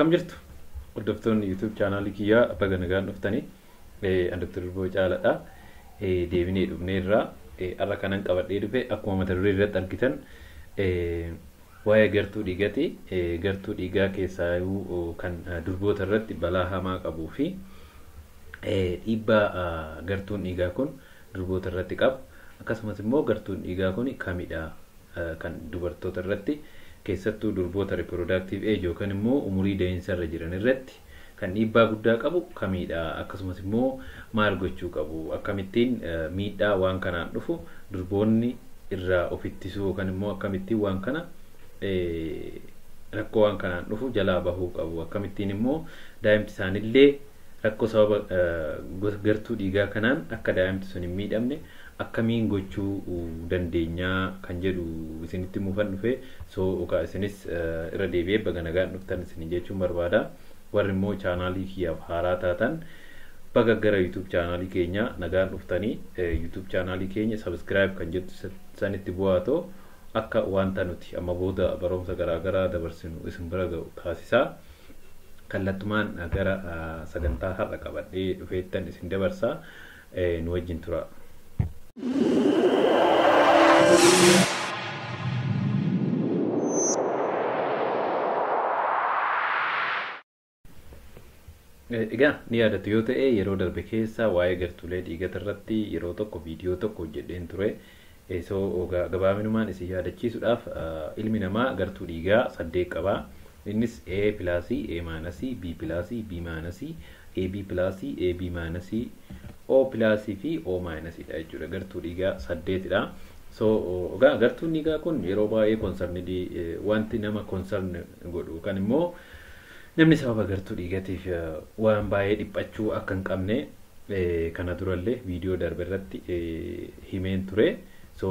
Akkam jirtu hordoftoonni YouTube chaanaalii kiyyaa, baga nagaan dhuftanii. Ani Dr. Durboo Caalaadha. Deebinee dhufneerra. Har'a kanan qabadhee dhufe akkuma mata duree irratti argitan waa'ee gartuu dhiigati. Gartuu dhiigaa keessaa kan durboota irratti balaa hamaa qabuu fi dhiibbaa gartuun dhiigaa kun durboota irratti qabu. Akkasumas immoo gartuun dhiigaa kun kamidha kan dubartoota irratti, keessattuu durboota reproductive age yookaan immoo umurii da'iinsa irra jiran irratti kan dhiibbaa guddaa qabu kamidha, akkasumas immoo maal gochuu qabu, akkamittiin miidhaa waan kanaan dhufu durboonni irraa of ittisuu yookaan immoo akkamittiin waan kana rakkoo waan kanaan dhufu jalaa bahuu qabu, akkamittiin immoo daa'imti isaanillee rakkoo sababa gartuu dhiigaa kanaan akka daa'imti sun hin miidhamne akkamiin gochuu dandeenyaa kan jedhu isinitti himuufan dhufe. So isinis irra deebi'ee baga nagaan dhuftan isin jechuun barbaada. Warri immoo chaanaalii kiyyaaf haaraa taatan, baga gara YouTube chaanaalii keenya nagaan dhuftanii. YouTube chaanaalii keenya subscribe kan jettu sanitti bu'aatoo akka wanta nuti amma booda barumsa garaagaraa dabarsinu isin bira ga'u taasisaa. Kallattumaan gara sagantaa har'a qabadhee dhufeettan isin dabarsaa, nu wajjin tura. Egaa ni yaadattu yoo ta'e, yeroo darbe keessa waa'ee gartuulee dhiigata irratti yeroo tokko viidiyoo tokko hojjedheen ture. So gabaabinumaan isin yaadachiisuudhaaf, ilmi namaa gartuu dhiigaa 8 qaba. Innis A pilaasii, A maanasii, B pilaasii, B maanasii, AB pilaasii, AB maanasii, O pilaasii fi O maanasiidha jechuudha. Gartuu dhiigaa 8dha. So egaa gartuun dhiigaa kun yeroo baay'ee concerned, wanti nama concern godhu yookaan immoo namni sababa gartuu dhiigatiif waan baay'ee dhiphachuu akka hin qabne kana durallee viidiyoo darbe irratti himeen ture. So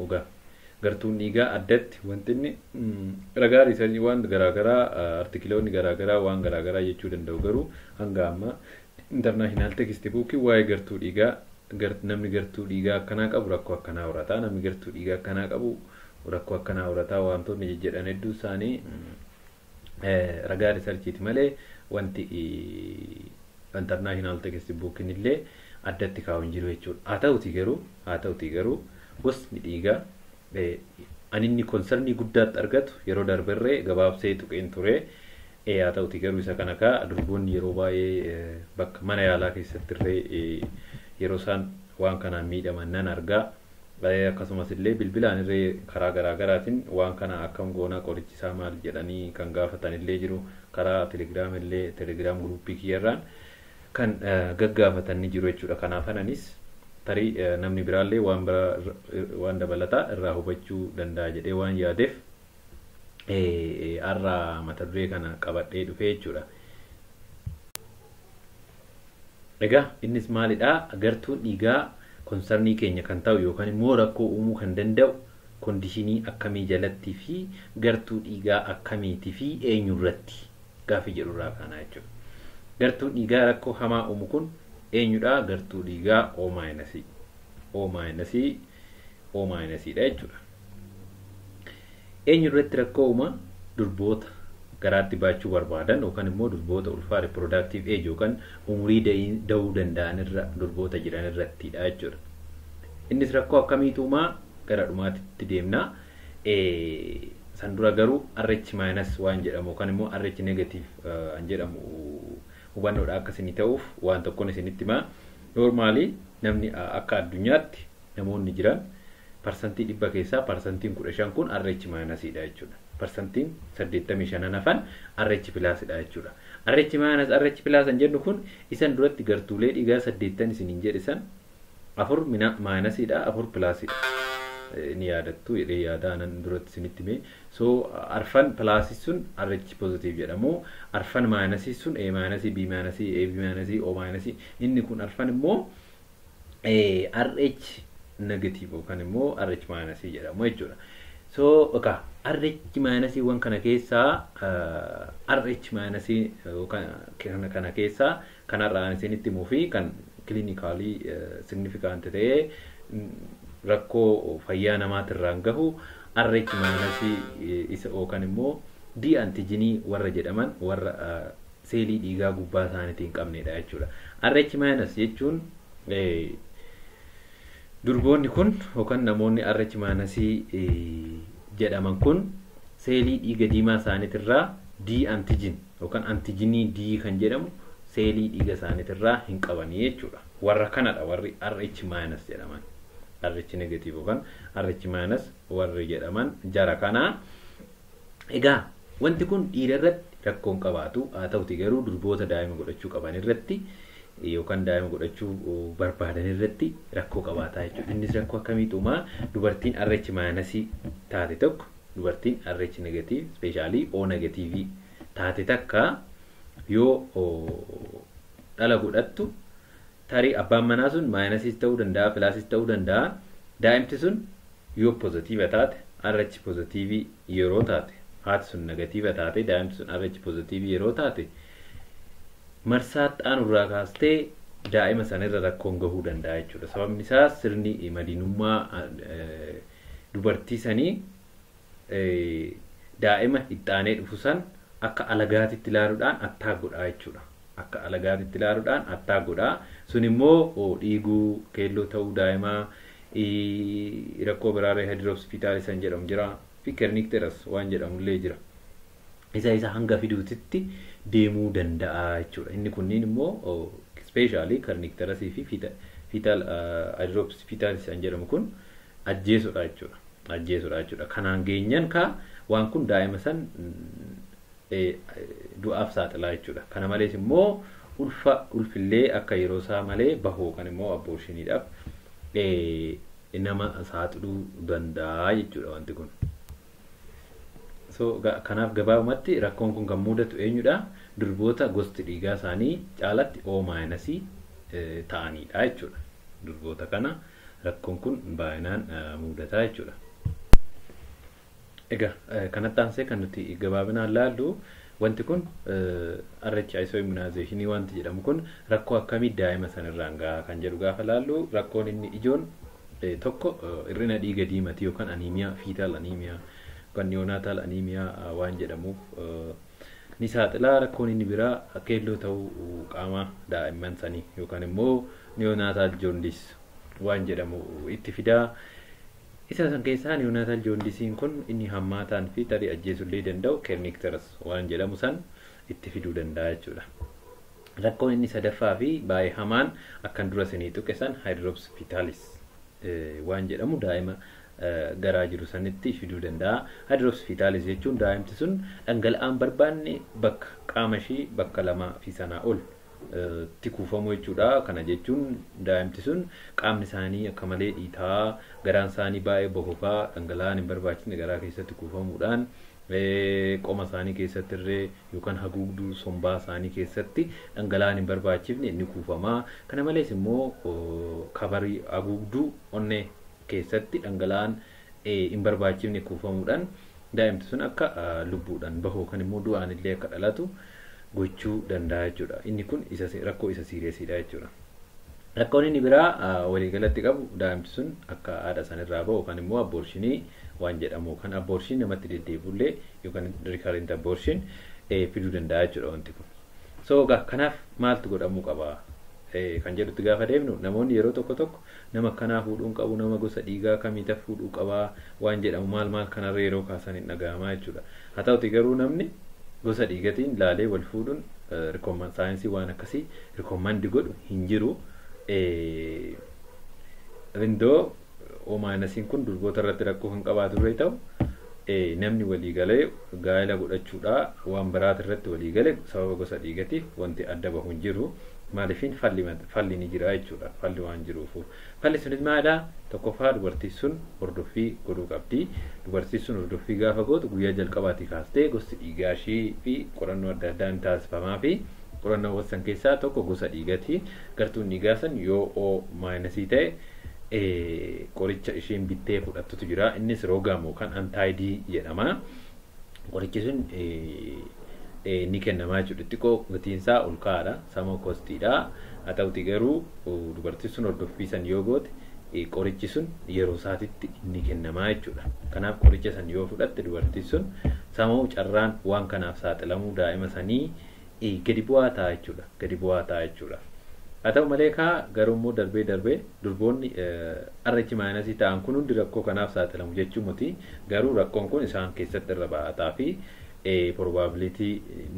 egaa gartuun dhiigaa addatti wanti inni ragaa riisanii waan garaagaraa, artikiloonni garaagaraa waan garaagaraa jechuu danda'u, garuu hanga ammaa international textbookii waa'ee gartuu dhiigaa namni gartuu dhiigaa akkanaa qabu rakkoo akkanaa horataa, namni gartuu dhiigaa akkanaa qabu rakkoo akkanaa horataa wantoonni jejjedhan hedduu isaanii ragaa riisarchiiti malee wanti international textbookiin illee addatti kaa'u hin jiru jechuudha. Haa ta'uti garuu gosni dhiigaa ani inni concernii guddaatti argatu yeroo darberree gabaabsee tuqeen ture. Haa ta'uti garuu isa kana kaa durboonni yeroo baay'ee bakka mana yaalaa keessatti illee yeroo isaan waan kanaan miidhaman nan argaa. Akkasumas illee bilbilaan illee karaa garaa garaatiin waan kana akkam goonaa, qorichisaa maal jedhanii kan gaafatan illee jiru. Karaa Telegram illee, Telegram groupii kiyyarraan kan gaggaafatan ni jiru jechuudha. Kanaaf anis tarii namni biraallee waan biraa waan dabalataa irraa hubachuu danda'a jedhee waan yaadeef har'a mata duree kana qabadhee dhufee jechuudha. Egaa innis maalidhaa? Gartuun dhiigaa concernii keenya kan ta'u yookaan immoo rakkoo uumuu kan danda'u conditionii akkamii jalattii fi gartuu dhiigaa akkamiitii fi eenyurratti gaaffii jedhurraa kaanaa jechuudha. Gartuun dhiigaa rakkoo hamaa uumu kun eenyudha? Gartuu dhiigaa O minusii. O minusii, O minusiidha jechuudha. Eenyurratti rakkoo uuma? Durboota garaatti baachuu barbaadan yookaan immoo durboota ulfaa, reproductive age yookaan umurii da'uu danda'an irra durboota jiran irrattidha jechuudha. Innis rakkoo akkamiitu uumaa? Gara dhumaatitti deemna. San dura garuu RH minus waan jedhamu yookaan immoo RH negative an jedhamu hubannoodha akka isinii ta'uuf waan tokkoon isinitti himaa. Normally namni akka addunyaatti namoonni jiran 100% keessaa 15% kun RH minusiidha jechuudha. 85% hafan RH plusidha jechuudha. RH minus, RH plus an jennu kun isan duratti gartuulee dhiigaa 8 isiniin jedhe san afur minusiidha, afur plusidha. Ni yaadattu jedhee yaada anan duratti isinitti hime. So arfan plusii sun RH positive jedhamu. Arfan minusii sun A minusii, B minusii, AB minusii, O minusii, inni kun arfan immoo RH negative yookaan immoo RH minusii jedhamu jechuudha. So egaa RH minusiiwwan kana keessaa, RH minusii yookaan kana keessaa kanarraa isinitti himuu fi kan clinically significant ta'ee rakkoo fayyaa namaatirraan gahu RH minusii isa yookaan immoo D antigenii warra jedhaman warra seelii dhiigaa gubbaa isaaniitiin hin qabnedha jechuudha. RH minus jechuun durboonni kun yookaan namoonni RH minusii jedhaman kun seelii dhiiga diimaa isaaniitirraa D antigen yookaan antigenii D kan jedhamu seelii dhiiga isaaniitirraa hin qabanii jechuudha. Warra kanadha warri RH minus jedhaman. RH negative yookaan RH minus warri jedhaman jara kanaa. Egaa wanti kun dhiira irratti rakkoo hin qabaatu. Haa ta'uti garuu durboota daa'ima godhachuu qaban irratti yookaan daa'ima godhachuu barbaadan irratti rakkoo qabaataa jechuudha. Innis rakkoo akkamiitu uumaa? Dubartiin RH minusii taate tokko, dubartiin RH negative, ispeeshaalii O negative taate takka yoo dhala godhattu, tarii abbaan manaa sun minusiis ta'uu danda'a, plusiis ta'uu danda'a. Daa'imti sun yoo pozitiiva taate, RH pozitiivii yeroo taate, haati sun negatiiva taate, daa'imti sun RH pozitiivii yeroo taate, marsaa xaanurraa kaastee daa'ima sanarra rakkoon gahuu danda'a jechuudha. Sababni isaas sirni madiinummaa dubartii sanii daa'ima ittaanee dhufu san akka alagaatitti ilaaluudhaan attack godhaa jechuudha. Akka alagaatitti ilaaluudhaan attack godhaa. Sun immoo dhiiguu, keelloo ta'uu daa'imaa, rakkoo biraarra hydrops fetalis kan jedhamu jira fi kernicterus waan jedhamullee jira. Isa hanga fiduutitti deemuu danda'a jechuudha. Inni kunniin immoo ispeeshaalii kernicterusii fi fetal hydrops fetalis kan jedhamu kun ajjeesudha jechuudha. Ajjeesudha jechuudha. Kanaan geenyan kaa waan kun daa'ima san du'aaf saaxilaa jechuudha. Kana malees immoo ulfa ulfillee akka yeroo isaa malee bahuu kan immoo abortioniidhaaf nama saaxiluu danda'a jechuudha wanti kun. So kanaaf gabaabumatti rakkoon kun kan mudatu eenyudha? Durboota gosti dhiigaa isaanii caalatti O minusii ta'anidha jechuudha. Durboota kana rakkoon kun baay'inaan mudataa jechuudha. Egaa kanatti aansee kan nuti gabaabinaan laallu, wanti kun RH isoimmunizationii wanti jedhamu kun rakkoo akkamii daa'ima sanirraan gaha kan jedhu gaafa laallu, rakkoon inni ijoon tokko hir'ina dhiiga diimati yookaan anemia, fetal anemia yookaan neonatal anemia waan jedhamuuf ni saaxilaa. Rakkoon inni biraa keelloo ta'uu qaama daa'imman sanii yookaan immoo neonatal jaundice waan jedhamu itti fidaa. Isa san keessaa neonatal jaundiceiin kun inni hammaataan fi tarii ajjeesullee danda'u kernicterus waan jedhamu san itti fiduu danda'a jechuudha. Rakkoon inni sadaffaa fi baay'ee hamaan akkan dura isinii tuqe san hydrops fetalis waan jedhamu daa'ima garaa jiru sanitti fiduu danda'a. Hydrops fetalis jechuun daa'imti sun dhangala'aan barbaanne bakka qaama ishii bakka lamaa fi sanaa ol itti kuufamu jechuudha. Kana jechuun daa'imti sun qaamni isaanii akka malee dhiitaa, garaan isaanii baay'ee bokokaa, dhangala'aan hin barbaachisne garaa keessatti kuufamuudhaan, qoma isaanii keessatti illee yookaan haguugduu sombaa isaanii keessatti dhangala'aan hin barbaachifne ni kuufamaa. Kana malees immoo kabarii haguugduu onnee keessatti dhangala'aan hin barbaachifne kuufamuudhaan daa'imti sun akka lubbuudhaan bahu yookaan immoo du'aan illee akka dhalatu gochuu danda'a jechuudha. Inni kun isa rakkoo isa seriousiidha jechuudha. Rakkoon inni biraa waliigalatti qabu daa'imti sun akka haadha sanirraa bahu yookaan immoo abortionii waan jedhamu kan abortion namatti deddeebi'ullee yookaan recurrent abortion fiduu danda'a jechuudha wanti kun. So kanaaf maaltu godhamuu qaba kan jedhutti gaafa deemnu, namoonni yeroo tokko tokko nama akkanaa fuudhuun qabu, nama gosa dhiigaa kamiita fuudhuu qabaa waan jedhamu maal maal kanarra yeroo kaasan hin dhaga'amaa jechuudha. Haa ta'uti garuu namni gosa dhiigatiin laalee wal fuudhuun saayinsii waan akkasii recommend godhu hin jiru. Rindoo O minusiin kun durboota irratti rakkoo kan qabaatu irra ta'u, namni walii galee gaa'ela godhachuudha waan biraati irratti walii gale sababa gosa dhiigatiif wanti adda bahu hin jiru. Maaliifin falli ni jira jechuudha. Falli waan jiruufu. Falli sunis maalidhaa? Tokkoffaa, dubartiin sun hordoffii godhuu qabdi. Dubartiin sun hordoffii gaafa gootu guyyaa jalqabaatii kaastee gosti dhiigaa ishii fi qorannoo adda addaa ni taasifamaa fi qorannoowwan san keessaa tokko gosa dhiigati. Gartuun dhiigaa san yoo O minusii ta'e qoricha isheen bittee fudhattutu jira. Innis RhoGAM yookaan anti-D jedhama. Qorichi sun ni kennamaa jechuudha. Xiqqoo gatiinsaa ol ka'aadha. Sama costiidha. Haa ta'uti garuu dubartiin sun hordoffii san yoo goote qorichi sun yeroo isaatitti ni kennamaa jechuudha. Kanaaf qoricha san yoo fudhatte dubartiin sun Sammuu carraan waan kanaaf saaxilamuu daa'ima sanii gadi bu'aa ta'a jechuudha. Gadi bu'aa ta'a jechuudha. Haa ta'u malee kaa garuu immoo darbee darbee durboonni RH maayinasii ta'an kun hundi rakkoo kanaaf saaxilamu jechuu miti. Garuu rakkoon kun isaan keessatti irra ba'ataa fi probability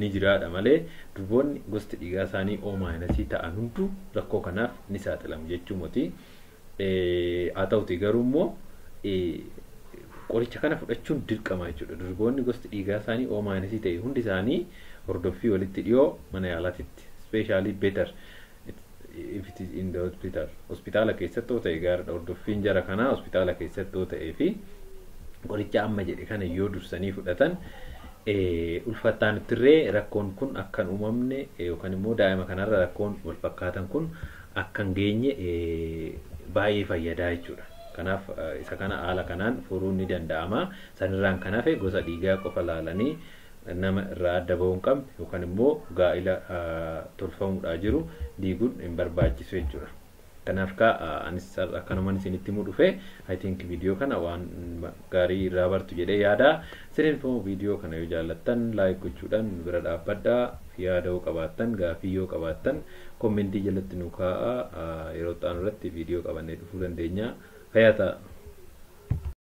ni jiraadha malee durboonni gosti dhiigaa isaanii O maayinasii ta'an hunduu rakkoo kanaaf ni saaxilamu jechuu miti. Haa ta'uti garuu immoo qoricha kana fudhachuun dirqama jechuudha. Durboonni gosti dhiigaa isaanii O maayinasii ta'e hundi isaanii hordoffii walitti dhiyoo mana yaalaatitti, especially better if it is in the hospital. Hospitaala keessatti yoo ta'e gaariidha. Hordoffiin jara kanaa hospitaala keessatti yoo ta'ee fi qoricha amma jedhe kana yoo dursanii fudhatan, ulfattaanittirree rakkoon kun akka hin uumamne yookaan immoo daa'ima kanarra rakkoon wal fakkaatan kun akka hin geenye baay'ee fayyadaa jechuudha. Kanaaf isa kana haala kanaan furuun ni danda'ama. Sanirraan kan hafe gosa dhiigaa qofa laalanii nama irraa adda bahuu hin qabne yookaan immoo gaa'ila tolfamuudhaa jiru diiguun hin barbaachisu jechuudha. Kanaaf kaa anis akkanumaan isinitti himuu dhufe. I think viidiyoo kana waan gaarii irraa bartu jedhee yaada. Isiniin immoo viidiyoo kana yoo jaallattan like gochuudhaan bira dhaabbadhaa. Yaada yoo qabaattan, gaafii yoo qabaattan, comment jalatti nu kaa'aa. Yeroo xaanu irratti viidiyoo qabannee dhufuu dandeenya. Fayyaa ta'a.